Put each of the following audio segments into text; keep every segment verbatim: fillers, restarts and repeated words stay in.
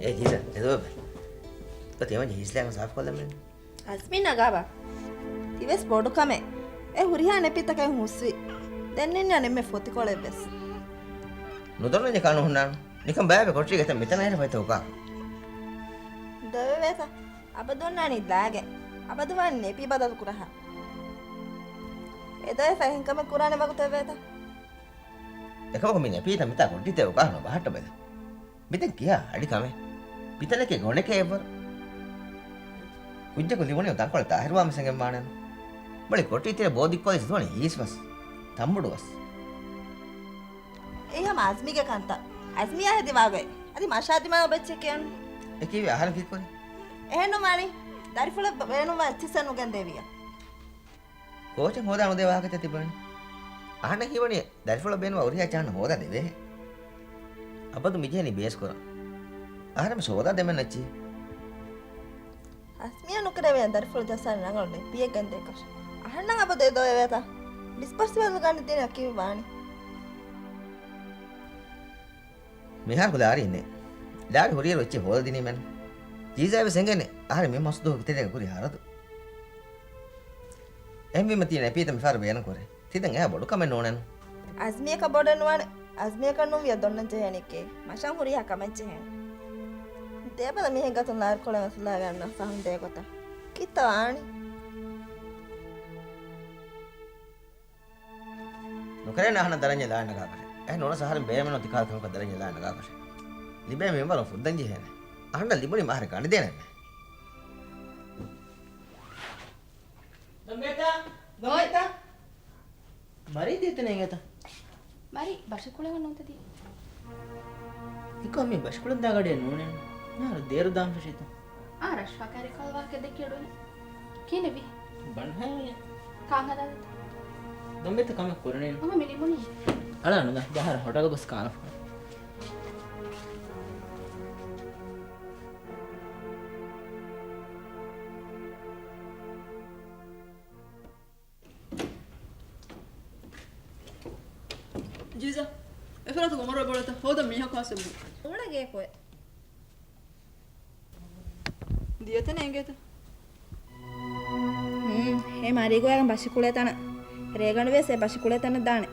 އޭ ޖީޒާ، އެދުވަހު ތިމަން ހީސްލާގަ ސާފުކޮށްލަމެން. އަޒްމީ ނަގާބާ. ތިވެސް ބޮޑު ކަމެއް. އެ ހުރިހާ ނެޕީތަކެއް ހުސްވި. ދެން އިންނާ ނިންމެ ފޮތިކޮޅެއްވެސް. ނުދޮންނަންޏެކާ ނުހުންނާނު. ނިކަން ބައިވެ ކޮޓަރީގަ މިތަނަށް އެރަ ފޮތްތަކުގަ. ދޮވެވޭތަ؟ އަބަދު އޮންނާނީ ލާގެ. އަބަދު ވާން ނެޕީ ބަދަލު ކުރަހާ. އެ ދޮވެ ފަހެން ކަމެއް ކުރާނެ ވަގުތެއް ވޭތަ؟ އެކަމަކު މި ނެޕީތައް މިތާ ކޮޓަރިތެރޭގަ ނުބަހައްޓަބަލަ. މިތަން ކިހާ އަޑި ކަމެއް؟ މިތަނަކީ ގޮނޑެކޭ އެއްވަރު. ކުއްޖަކު ލިބުނީ ތަންކޮޅެއް ތާހިރުވާމެސް އެނގެންވާނެނު. ބަލި ކޮޓަރިތެރޭ ބޯ ދިއްކޮށް އިސް ދުވަނީ ހީސް ވަސް. ތަނބުޑު ވަސް. އެ ހަމަ އަޒްމީގެ ކަންތައް. އަޒްމީއާ ހެދި ވާގޮތް. އަދި މަށާ ދިމާވި އެއްޗެކޭ. އެ ކީއްވެ އަހަރެން ކީއްކުރީ؟ އެހެންނު މާނި. ދަރިފުޅަށް ބޭނުންވާ އެއްޗިއްސަށް ނުގެންދޭވިޔަ. ކޯޗެއް ހޯދާ ނުދޭ ވާހަކަތައް ތިބުނީ. އަހަންނަށް ހީވަނީ ދަރިފުޅަށް ބޭނުންވާ ހުރިހާ އެއްޗެއް އަހަންނަށް ހޯދާ ދެވޭހެން. އަބަދު މިޖެހެނީ ބޭސްކުރަން. އަހަރެން ސޯދާ ދެމެން އެއްޗި. އަޒްމީއާ ނުކުރެވޭ ދަރިފުޅު ޖައްސާނެ ރަނގަޅު ނެޕީއެއް ގެންދޭކަށް. އަހަންނަށް އަބަދު އެ ދޮވެވޭތަ؟ ޑިސްޕޯސިބަލް ގަނޑު ދިން އަކީ ވާނީ. މިހާރު ލާރި އިންނޭ. ލާރި ހުރިއިރު އެއްޗެއް ހޯދަދިނީމެން. ޖީޒާ ވެސް އެނގޭނެ އަހަރެން މި މަސްދުވަހު ގިތެރޭގަ ކުރި ހަރަދު. އެހެންވީމަ ތީ ނެޕީތައް މިފަހަރު ބޭނުން ކުރޭ. ތި ދެން އެހާ ބޮޑު ކަމެއް ނޫނެނު. އަޒްމީއަކަށް ބޮޑެއް ނުވާނެ. އަޒްމީއަކަށް ނޫންވިޔަ ދޮންނަން ޖެހޭނެ އެއްޗެއް. މަށަށް ހުރިހާ ކަމެއް ޖެހޭނެ. ދޭބަލަ މީހެއް ގަތުން ލާރިކޮޅެއް އަތުލާގެން އަންނަ ފަހުން ދޭ ގޮތަށް. ކިތައް ވާނީ؟ ނުކެރޭނެ އަހަންނަށް ދަރަންޏެއް ލާން ނަގާކަށެއް. އެހެން ނޫނަސް އަހަރެން ބޭނުމެއްނު ތިކާލަ ކަމަކަށް ދަރަންޏެއް ލާން ނަގާކަށެއް. ލިބޭ މިންވަރު ފުއްދަން ޖެހޭނެ. އަހަންނަށް ލިބުނީ މަހަރެއް ގަނޑި ދޭނެއްނެ. ދޮންބޭތަ؟ ދޮންބޭތަ؟ މަރީ ދީތަނެ އިނގޭތަ؟ މަރީ ބަށިކުޅެވަން ނޫންތަ ދީ؟ އިކޮ މި ބަށިކުޅެން ދާ ގަޑިއެއް ނޫނޭ. މިހާރު ދޭރު ދާން ފެށީތަ؟ އާ ރަޝްފާ ކާރި ކަލް ވާހަކަ ދެއްކި އެޑުނި. ކީނެވި؟ ބަނޑުހައި ވަންޏާ. ކާން ހަދާލަތަ؟ ދޮންބޭތަ ކަމެއް ކުރަނީނު. އަހަ މި ނިމުނީ. އަޅާ ނުދާ ދަހަރަ ހޮޓަލު ގޮސް ކާނު. ޖީޒާ، އެފަރާތުގެ އުމަރު އެބައުޅޭތަ؟ ހޯދަން މީހަކު އައިސް އެބަ. އުޅެގޭ ކޮއެ. ދިޔަތަނެއް އެނގޭތަ؟ ހުން، އެ މަރީގޮޔަށް ބަށިކުޅޭ ތަނަށް. ރޭގަނޑު ވެސް އެ ބަށިކުޅޭ ތަނަށް ދާނެ.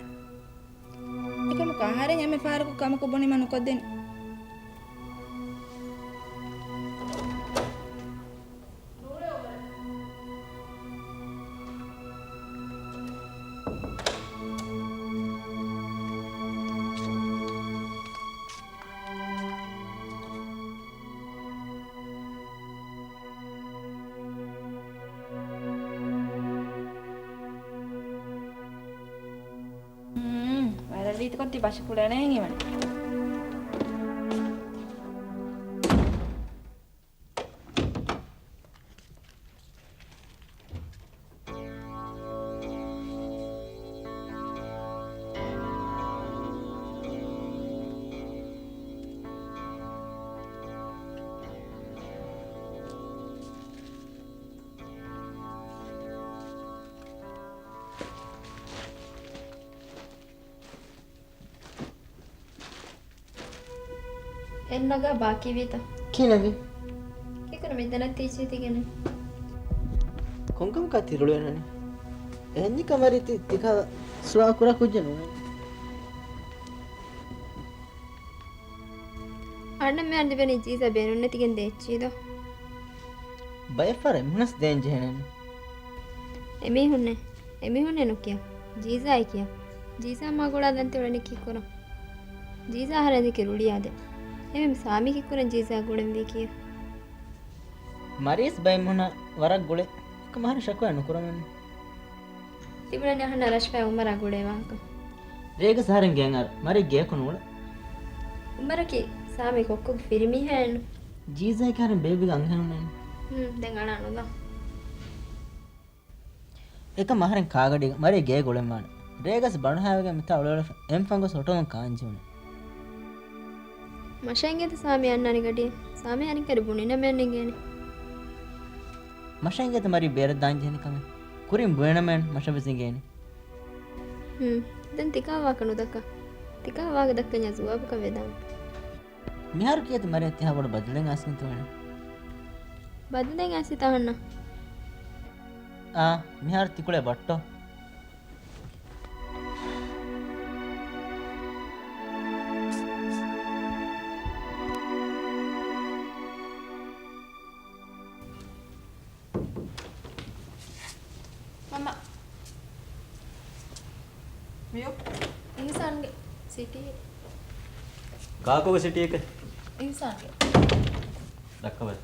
އެކަމަކު އަހަރެން އެންމެ ފަހަރަކު ކަމަކު ބުނީމަ ނުކޮށްދިން. ހުން، ވަރަށް ރީތިކޮށް ތި ބަށިކުޅެނޭ ހީވަނީ. އެއް ނަގާ ބާކީވީތަ؟ ކިހިނެއްވީ؟ ކީކުރަން މިތަނަށް ތީ ޗީތިގެން؟ ކޮންކަމަކާ ތިރުޅިއެންނަނީ؟ އެހެންޏެކަ މަރީ ތި، ތިކާ ސުވާލު ކުރާ ކުއްޖެއް ނޫނޭ. އަންނަ މިއަން ލިބެނީ ޖީޒާ ބޭނުންނެތިގެން ދޭ އެއްޗިއްސު. ބައެއްފަހަރަށް އެމީހުންނަސް ދޭން ޖެހޭނެއްނު. އެމީހުންނެއް، އެމީހުންނެއް ނުކިޔާ. ޖީޒާއޭ ކިޔާ. ޖީޒާ މާގުޅާ ދަންތި އުޅެނީ ކީކުރަން؟ ޖީޒާ އަހަރެން ދެކެ ރުޅިއާދެ. އެހެން ސާމީ ކީކުރަން ޖީޒާ ގުޅެންވީ ކިޔޭ. މަރީސް ބައެއް މީހުންނާ ވަރަށް ގުޅޭ. އެކަމަ އަހަރެން ޝަކުވާ ނުކުރަމެއްނު. ތިބުނަނީ އަހަންނަށް ރަޝްފާ އުމަރާ ގުޅޭ ވާހަކަ. ރޭގަސް އަހަރެން ގެއަށް އަރަ. މަރީ ގެޔަކު ނޫޅޭ. އުމަރަކީ ސާމީ ކޮއްކޮގެ ފިރިމީހާއެއްނު. ޖީޒާއަކީ އަހަރެން ބޭއްވިގެން އަންހެނުންނެއްނު. ހުން، ދެން އަޅާ ނުލާ. އެކަމަ އަހަރެން ކާގަޑިގަ މަރީ ގެޔަށް އުޅެންވާނެ. ރޭގަސް ބަނޑުހައިވެގެން މިތާ އުޅެއުޅެފަ އެންފަން ގޮސް ހޮޓަލުން ކާންޖެހުނު. މަށަށް އިނގޭތަ ސާމީ އަންނާނެ ގަޑިއެއް؟ ސާމީ އަނެއްކާރި ބުނިނަމެއްނު އިނގޭނެ. މަށަށް އިނގޭތަ މަރީ ބޭރަށް ދާން ޖެހެނީ ކަމެއް؟ ކުރިން ބުނިނަމެއްނު މަށަށްވެސް އިނގޭނެ. ހުން. ދެން ތިކާ ވާހަކަ ނުދައްކާ؟ ތިކާ ވާހަކަ ދައްކަންޏާ ޖުވާބުކަން ވެދާނެ. މިހާރު ކީއްތަ މަރިޔަން ތިހާ ބޮޑަށް ބަދަލެއް އައިސްގެން ތިބުނީ؟ ބަދަލެއް އައިސް ތަހަންނަ. އާ، މިހާރު ތިކުޅޭ ބައްޓޯ. މަންމަ. މިއޮ. އިހްސާންގެ ސިޓީ. ކާކުގެ ސިޓީއެކޭ؟ އިހްސާންގެ. ދައްކަބަލަ.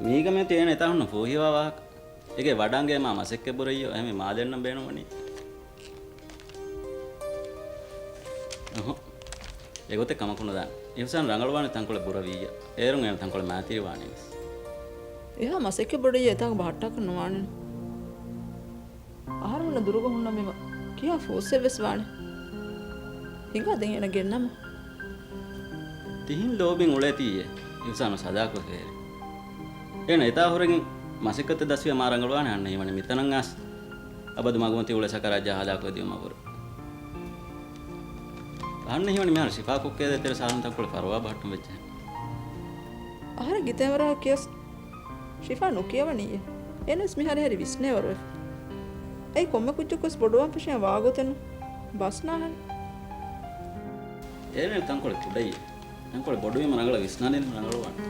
މީގަ މިއޮތީ އޭނަ އެތާ ހުންނަ ފޫހިވާ ވާހަކަ. އޭގެ ވަޑަންގޭ މާ މަސައްކަތް ބުރައްޔޯ އެހެން މާލެއްނަން ބޭނުންވަނީ. އުހު. އެގޮތެއް ކަމަކު ނުދާނެ. އިހުސާން ރަނގަޅުވާނެ ތަންކޮޅެއް ބުރަވިއްޔާ. އޭރުން އޭނަ ތަންކޮޅެއް މާތިރިވާނީ ވެސް. އެހާ މަސައްކަތް ބޮޑައްޔާ އެތާނގަ ބަހައްޓާކަށް ނުވާނެ. އަހަރުމެންނަށް ދުރުގަ ހުންނަ މީމަ ކިހާ ފޯސްއެއް ވެސް ވާނެ. ހިނގާ ދެން އޭނަ ގެންނަމު. ތިހިން ލޯބިން އުޅޭތީއޭ އިހުސާނު ސަދާކޮށް ހޭރި. އޭނަ އެތާ ހުރެގެން މަސައްކަތް ދަސްވިޔަ މާ ރަނގަޅުވާނެ އަންނަ ހީވަނީ މިތަނަށް އައިސް އަބަދު މަގުމަތި އުޅޭ ސަކަރާތް ޖަހާލާކޮށް ދިޔުމަށްވުރެ. އަހަންނަށް ހީވަނީ މިހާރު ޝިފާ ކޮއްކޮއާ ދޭތެރޭ ސާލުން ތަންކޮޅެއް ފަރުވާ ބަހައްޓުން ވެއްޖެ. އަހަރެން ގިތޭވަރާ ކިޔަސް ޝިފާ ނުކިޔަވަނީއޭ. އޭނަވެސް މިހާރު ހެރި ވިސްނޭވަރުވެފަ. އެއީ ކޮންމެ ކުއްޖަކުވެސް ބޮޑުވާން ފެށޭ ވާގޮތެއްނު. ބަސް ނާހަން. އޭނަ ތަންކޮޅެއް ކުޑައީ. ތަންކޮޅެއް ބޮޑުވީމަ ރަނގަޅަށް ވިސްނާލީމަ ރަނގަޅުވާނެ.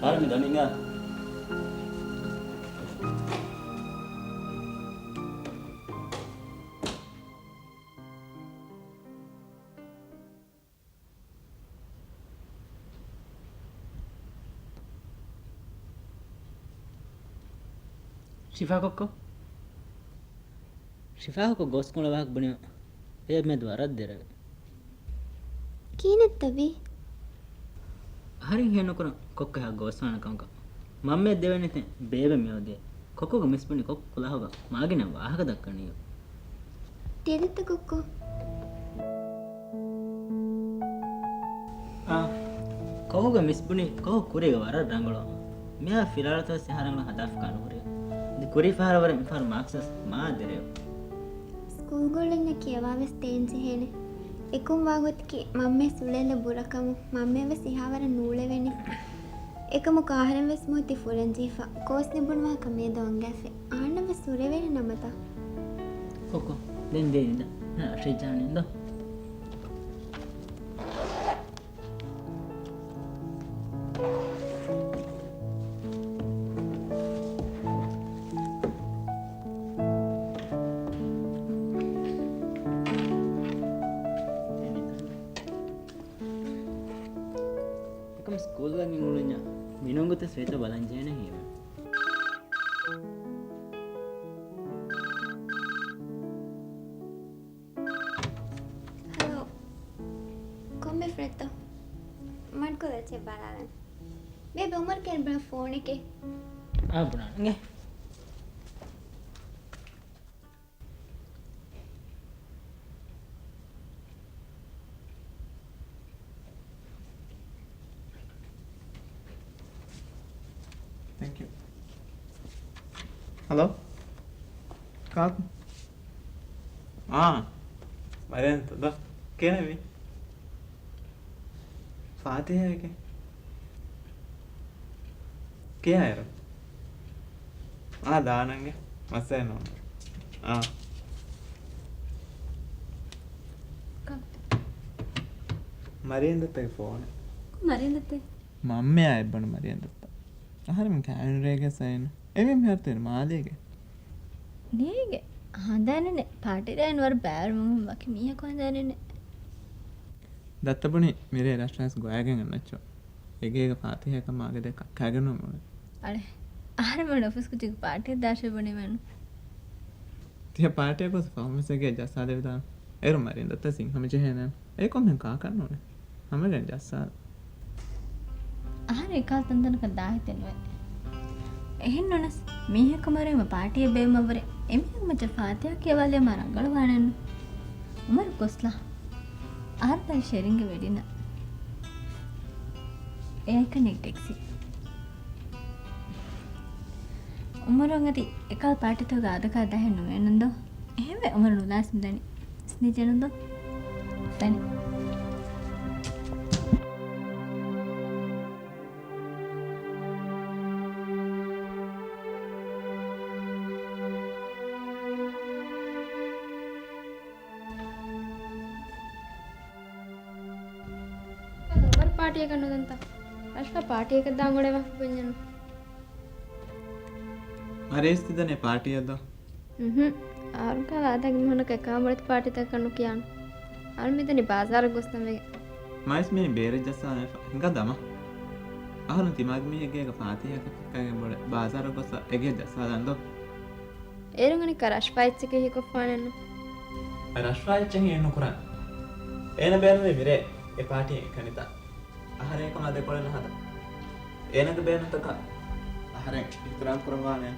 ހާރަމި ދަނީގާ. ޝިފާ ކޮއްކޮ؟ ޝިފާ ކޮއްކޮ ގޯސް ކުޅަ ވާހަކަ ބުނީމަ އޭ މެދު ވަރަށް ދެރަވޭ. ކިހިނެއްތަ ވީ؟ އަހަރެން ހެޔޮ ނުކުރަން ކޮއްކޮ އެހާ ގޯސްވާނެ ކަމަކަށް. މަންމައަށް ދެވޭނެތޭ ބޭބެ މިއޮދިޔަ. ކޮއްކޮގެ މިސްބުނި ކޮއްކޮ ކުލަހަކަށް މާގިނަ ވާހަކަ ދައްކަނީ. ތިޔަދެއްތަ ކޮއްކޮ؟ އާ، ކޮއްކޮގެ މިސްބުނި ކޮއްކޮ ކުރީގަ ވަރަށް ރަނގަޅު. މިހާ ފިލާވަޅުތައް ވެސް އެހާ ރަނގަޅަށް ހަދާފަ ކާނުކުރޭ. ދި ކުރީ ފަހަރަށް ވުރެ މިފަހަރު މާކްސް ވެސް މާ ދެރަވޭ. ސްކޫލްގަ އުޅެންޏާ ކިޔަވާ ވެސް ދޭން ޖެހޭނެ. އެކުން ވާގޮތަކީ މަންމަ ސުޅޭލަ ބުރަކަމު މަންމަ ވެސް އެހާވަރަށް ނޫޅެވޭނެ. އެކަމަކު އަހަރެން ވެސް މޫތި ފުރަންޖެހިފަ. ކޯސް ލިބުނު ވާހަކަ މިއަދު އަންގާފަ. އަހަންނަށް ވެސް ހުރެވޭނެ ނަމަތާ. ކޮއްކޮ، ދެން ދޭ ނިދަން. ނަ އަށެއް ޖާނެ ދޯ. އެކަމް ސްކޫލްގަ އިނގުޅުންޏާ މިނޫން ގޮތަސް ވޭތޯ ބަލަން ޖެހޭނެ ހީވެ. ހަލޯ. ކޮންމެ ފްރެތޯ؟ މަޑްކޮލަ ޗެއް ބަލާލަން. ބޭބެ އުމަރު ކެން ބަ ފޯނެކޭ. އާ ބުނާންގެ. ތެންކް ޔޫ. ހަލޯ؟ ކާކު؟ އާ. މަރިޔަންތަ ދޯ؟ ކޭނެވީ؟ ފާތިހައެކޭ. ކިޔާއިރު. އާ، ދާނަންގެ. މައްސަލައެއް ނޫން. އާ. ކަ- މަރިޔަންދައްތަގެ ފޯނެއް. މަރިޔަން ދައްތަ؟ މަންމަޔާ އެއްބަނޑު މަރިޔަން ދައްތަ. އަހަރެމެން ކާނުރޭގެ ސައިން. އެވެ މިހާރު ތެރެ މާލޭގެ. ނޭގެ. ހަނދާނެނެ. ޕާޓީ ރައިން ވަރަށް ބައިވެރިވުމުން ވަކި މީހަކު ހަނދާނެނެ. ދައްތަ ބުނި މިރޭ ރަށްރަސް ގޮވައިގެން އަންނައްޗޯ. އެގޭގަ ފާތިހައަކަށް މާގެ ދެ ކައްކާގެން ނޫން މިއުޅެނީ. އަޅެ، އަހަރެމެން އޮފީސް ކުއްޖެއްގެ ޕާޓީއެއް ދާށޭ ބުނީމެއްނު. ތިޔަ ޕާޓީއަށް ގޮސް ފަހުންވެސް އެގޭ ޖައްސާލެވިދާނެ. އޭރު މަރިން ދައްތަ ސިންހަމަޖެހޭނެ. އެ ކޮންމެ ކާކަށް ނޫނޭ. ހަމަގެން ޖައްސާލަ. އަހަރެން އެކާ ތަންތަނަކަށް ދާހިތެއް ނުވޭ. އެހެން ނޫނަސް، މީހަކު މަރުވީމަ ޕާޓީއެއް ބޭއްވުމަށްވުރެ އެމީހަކު މައްޗަށް ފާތިހާ ކިޔަވާލީމަ ރަނގަޅުވާނެއްނު. އުމަރު ގޮސްލާ. އަހަރު ތަން ޝެރިންގެ ވެޑިންނަށް. އެއާއިކަން ނެތް ޓެކްސީ. އުމަރު އަދި އެކަހަލަ ޕާޓީތަކުގެ އާދަކާ ދަހެއް ނުވޭނަން ދޯ؟ އެހެންވެ އުމަރު ނުލާސް މިދަނީ. ސްނިޖެނު ދޯ؟ ދަނީ. އުމަރު ޕާޓީއަކަށް ނުދަންތަ؟ ރަޝްފާ ޕާޓީއަކަށް ދާން އުޅޭ ވާހަކަ ކުއްޖެއްނު. މަރޭސް ތިދަނީ ޕާޓީއަށް ދޯ؟ އުހު. އަހަރުން ކަހަލަ އާދައިގެ މީހުންނަކަށް އެކާ އުމަރު ތި ޕާޓީތަކަށް ނުކިޔާނު. އަހަރު މިދަނީ ބާޒާރަށް ގޮސް ނަމޭގެ. މައިސް މީ ބޭރަށް ޖައްސާލައިފަ ހިނގާ ދަމާ. އަހަރުން ތިމާގެ މީހެއްގޭގަ ފާތިހައަކަށް ފައްކާގެން ބޮޑެ ބާޒާރަށް ގޮސް އެގޭ ޖައްސާލަން ދޯ؟ އޭރުން އަނެއްކާ ރަޝްފާ އެއްޗެކޭ ހީކޮށްފާނެއްނު. ރަޝްފާ އެއްޗެއް ހީނުކުރާނެ. އޭނަ ބޭނުމީ މިރޭ އެ ޕާޓީ އެކަނިތާ. އަހަރެން އެކަމާ ދެކޮޅެއް ނުހަދާ. އޭނަގެ ބޭނުންތަކަށް އަހަރެން އިޙްތިރާމް ކުރަންވާނެ.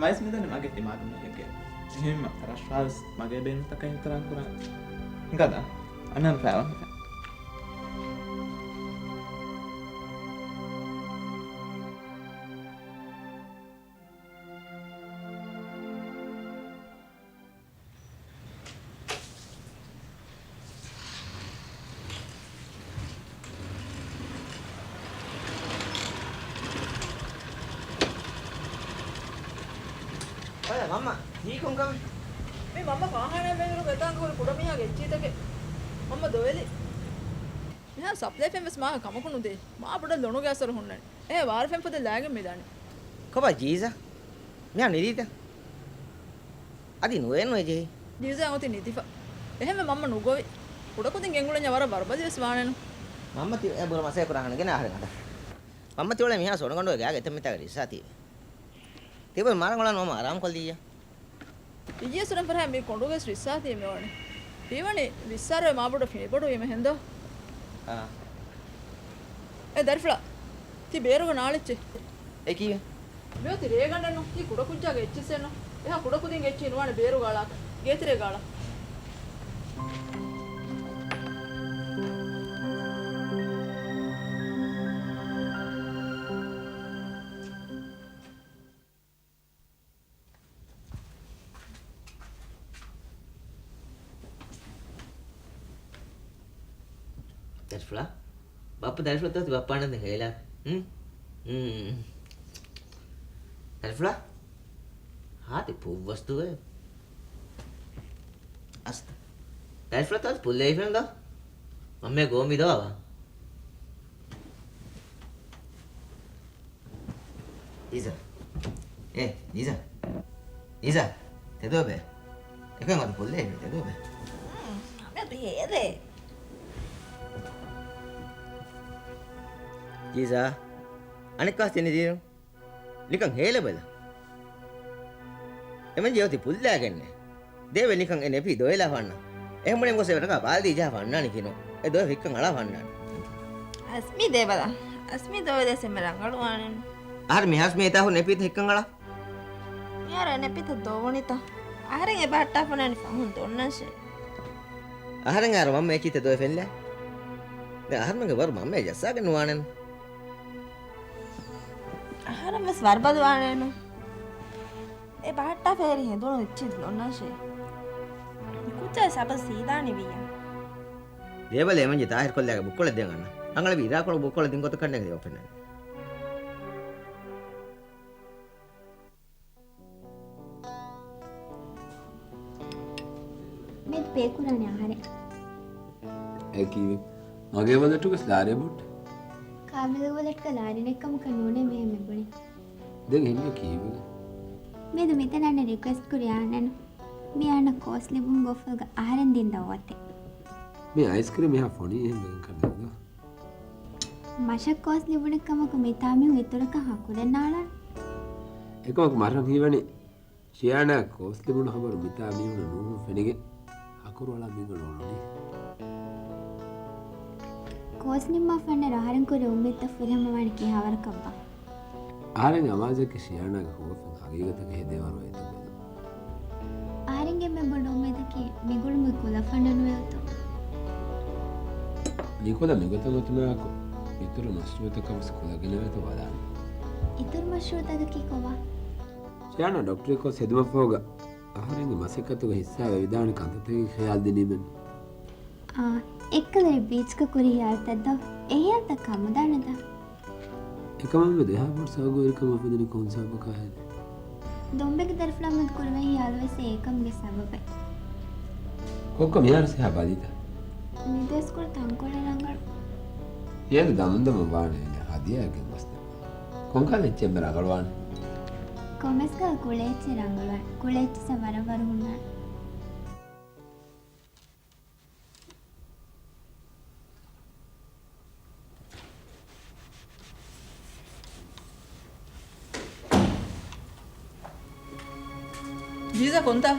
މައިސް މިދަނީ މަގޭ ތިމާގެ މީހެއްގޭ. އެހެންމަ ރަޝްފާވެސް މަގޭ ބޭނުންތަކަށް އިޙްތިރާމް ކުރާނެ. ހިނގާދާ. އަންނަން ފައިވަން. އޮޔަ މަންމަ، ހީކޮން ކަމެއް؟ މީ މަންމަ ފާޚާނާ ބޭރުގެ އެތާނގަ ހުރި ކުޑަމީހާގެ އެއްޗިތަކެއް. މަންމަ ދޮވެލި. މިހާ ސަޕްލައި ފެން ވެސް މާކަމަކު ނުދޭ. މާ ބޮޑަށް ލޮނުގެ އަސަރު ހުންނަނީ. އެ ވާރު ފެން ފޮދެއް ލާގެން މިދާނެ. ކޮބާ ޖީޒާ؟ މިހާ ނިދީތަ؟ އަދި ނުވޭނު އެޖެހި. ޖީޒާ އޮތީ ނިދިފަ. އެހެންވެ މަންމަ ނުގޮވި. ކުޑަކުދިން ގެންގުޅެންޏާ ވަރަށް ވަރުބަލި ވެސް ވާނެނު. މަންމަ ތި އެ ބުރަ މަސޭ ކުރާ ހަނަ ގެނަ އަހަރެން އަދަ. މަންމަ ތި އުޅޭ މިހާ ސޮނުގަނޑުގެ ގާގެ އެތައް މިތާގަ ރިއްސާތީވެ. ތިބުން މާރަނގަޅަން މަންމަ އަރާމް ކޮށްލިއްޔާ. އިއްޔެ ސުރެން ފަރާ މި ކޮނޑުގެ ރިއްސާތީ މިވަނީ. ހީވަނީ ރިއްސާރު މާބޮޑު ފިނިބޮޑު ވީމަ ހެންދޯ. އާ. އެ ދަރިފުޅާ. ތި ބޭރުގަ ނާޅެއްޗެއް. އެ ކީއްވެ؟ މިއޮތީ ރޭގަނޑެއްނު. ތީ ކުޑަކުއްޖާގެ އެއްޗިއްސެއްނު. އެހާ ކުޑަކުދިންގެ އެއްޗިއް ނުވާނެ ބޭރުގަ އަޅާކަށް. ގޭތެރޭގަ އަޅާ. ދަރިފުޅާ، ބައްޕަ ދަރިފުޅަށް ތޯ ތި ބައްޕާނަށް ދެން ހޭލާ. ހުން؟ ހުން. ދަރިފުޅާ، ހާދި ޕުއްވަސްތުވެ. އަސް. ދަރިފުޅަށް ތޯ ތި ޕުއްލައިފިނަ ދޯ؟ މަންމޭ ގޯ މި ދޯ އަވާ. އީޒާ. އޭ، އީޒާ. އީޒާ. ތެދުވެބޭ. އެކަން އަދި ކޮށްލޭ ތެދުވެބޭ. ހުން، އަމިއަދު ހޭލޭ. އީޒާ. އަނެއްކާސް ތިނިދީރު. ނިކަން ހޭލެބަލަ. އެމަންޖެ އޮތީ ޕުއްލައިގެންނޭ. ދޭވެ ނިކަން އެ ނެޕީ ދޮވެލާފަ އަންނަ. އެހެން ބުނެ ގޮސް އެވެރަކާ ބާލްދީ ޖަހާފަ އަންނާނެ ކިނު. އެ ދޮވެ ހިއްކަން އަޅާފަ އަންނާނެ. އަސްމީ ދޭބަލަ. އަސްމީ ދޮވެލަސް އެންމެ ރަނގަޅުވާނެން. އަހަރެން މި ހާސްމީ އެތާހުރި ނެޕީތައް ހިއްކަން އަޅާ. މިހާރު އެ ނެޕީތައް ދޮވުނިތަ؟ އަހަރެން އެބަހައްޓާފަ ނާނީ ފަހުން ދޮންނަށޭ. އަހަރެން އަހަރު މަންމަ އެއްޗިތައް ދޮވެ ފެންލާ. ދެން އަހަރުމެންގެ ވަރު މަންމައެއް ޖައްސާގެން ނުވާނެން. އަހަރެން ވެސް ވަރުބަލި ވާނެނު. އެ ބަހައްޓާ ފޭރި ހެދުނު އެއްޗި ލޮންނާށޭ. ކުއްޖާ ސަބަ ސީދާނި ވިއްޔަ. ދޭބަލޭ އެމަންޖެ ތާހިރު ކޮށްލާގެ ބުއްކޮޅެއް ދޭން އަންނަ. ރަނގަޅަވި އިރާކޮޅު ބުއްކޮޅެއް ދިން ގޮތަކަށް ނެގެ އޮފެންނަނީ. މެދު ޕޭ ކުރާނެ އަހަރެން. އެ ކީއްވެ؟ މަގޭ ވަލެޓުގަސް ލާރިއެއް ބޮއްޓެ. ކާމިލްގެ ވަލެޓްގަ ލާރި ނެތްކަމަކަށް ނޫނޭ މިހެން މި ބުނީ. ދެން ހެންގެ ކީއްވެގެ؟ މެދު މިތަނަށް އަންނަ ރިކްވެސްޓް ކުރި އާނަން. މި އަންނަ ކޯސް ލިބުން ގޮފުލްގަ އަހަރެން ދިން ދައުވަތެއް. މި އައިސްކްރީމް އެހާ ފޮނި އެހެން ވެގެން ކަންނޭނގެ. މަށަށް ކޯސް ލިބުނެއްކަމަކު މިތާ މީހުން އިތުރަކަށް ހަކުރެއް ނާޅާން. އެކަމަކު މަށަށް ހީވަނީ ޝިޔާނާ ކޯސް ލިބުނު ހަބަރު މިތާ މީހުން ނޫހުން ފެނިގެން ހަކުރު އަޅާ މީހުން އޮޅުނީ. ކޯސް ނިންމާ ފަންނަރު އަހަރެން ކުރި އުއްމީދުތައް ފުރިހަމަވާނީ ކިހާވަރަކަށްބާ؟ އަހަރެން އަވާޒަކީ ޝިޔާނާގެ ހުވަފެން ހަގީގަތަކަށް ހެދޭވަރު އެތައް ބެލުން. އަހަރެން ގެންމެ ބޮޑު އުއްމީދަކީ މިގުޅުމުގެ ކުލަ ފަނޑަނުވެއޮތޯ. މިކުލަ މިގޮތަށް އޮތުމާއެކު، އިތުރު މަޝްރޫޢުތަކަށް ވެސް ކުލަ ގެނެވޭތޯ ބަލާނަން. އިތުރު މަޝްރޫޢުތަކަކީ ކޮބާ؟ ޝިޔާނާ ޑޮކްޓަރެއްކޮށް ހެދުމަށްފަހުގަ އަހަރެންގެ މަސައްކަތުގަ ހިއްސާވެވިދާނެ ކަންތައްތަކެއްގެ ޚިޔާލު ދިނީމެއްނު. އާ، އެއްކަލަރި ބީޗްގަ ކުރި ހިޔާލުތައްދޯ؟ އެ ހިޔާލުތައް ކަމުދާނެތަ؟ އެކަމާމެދު އެހާ ބޮޑު ސައުގުވެރިކަމަށް އުފެދުނީ ކޮން ސަބަބަކާ ހެދި؟ ދޮންބެގެ ދަރިފުޅާމެދު ކުރެވޭ ހިޔާލުވެސް އެކަމުގެ ސަބަބެއް. ކޮއްކޮ މިހާރު ސިހާ ބަލީތަ؟ މިދުވަސްކޮޅު ތަންކޮޅެއް ރަނގަޅު. އޭނަ ދަމުންދަމުން ވާނެ އޭނަ ހަދިޔާ ގެންގޮސްދެން. ކޮންކަހަލަ އެއްޗެއް އެންމެ ރަނގަޅުވާނެ؟ ކޮންމެސް ކަހަލަ ކުޅޭ އެއްޗެއް ރަނގަޅުވާނެ. ކުޅޭ އެއްޗިއްސަށް ވަރަށް ވަރު ހުންނާނެ. ޖީޒާ ކޮންތާ؟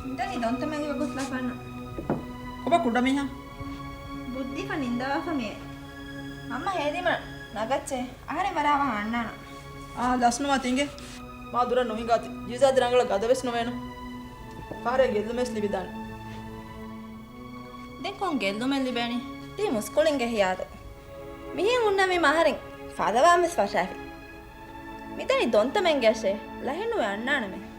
މިދަނީ ދޮންތަމެއް ލިބިގޮސްލާފައިންނަ. ކޮބާ ކުޑަމީހާ؟ ބުއްދީފަ ނިންދާފަ މިއޭ. އައްމަ ހޭދީމަ ނަގައްޗޭ. އަހަރެން ވަރަށް އަވަހަށް އަންނާނަން. އާ، ލަސްނުވާތި އިނގޭ. މާ ދުރަށް ނުހިނގާތި. ޖީޒާ އަދި ރަނގަޅަށް ގަދަވެސް ނުވޭނު. ފަހަރެއް ގެއްލުމެއް ވެސް ލިބިދާނެ. ދެން ކޮން ގެއްލުމެއް ލިބޭނީ؟ ތީ މުސްކުޅިންގެ ހިޔާލު. މިހެން ހުންނަ ވީމަ އަހަރެން ފަލަވާން ވެސް ފަށާފި. މިދަނީ ދޮންތަމެއްގެ އަށޭ. ލަހެއްނުވެ އަންނާނަމޭ.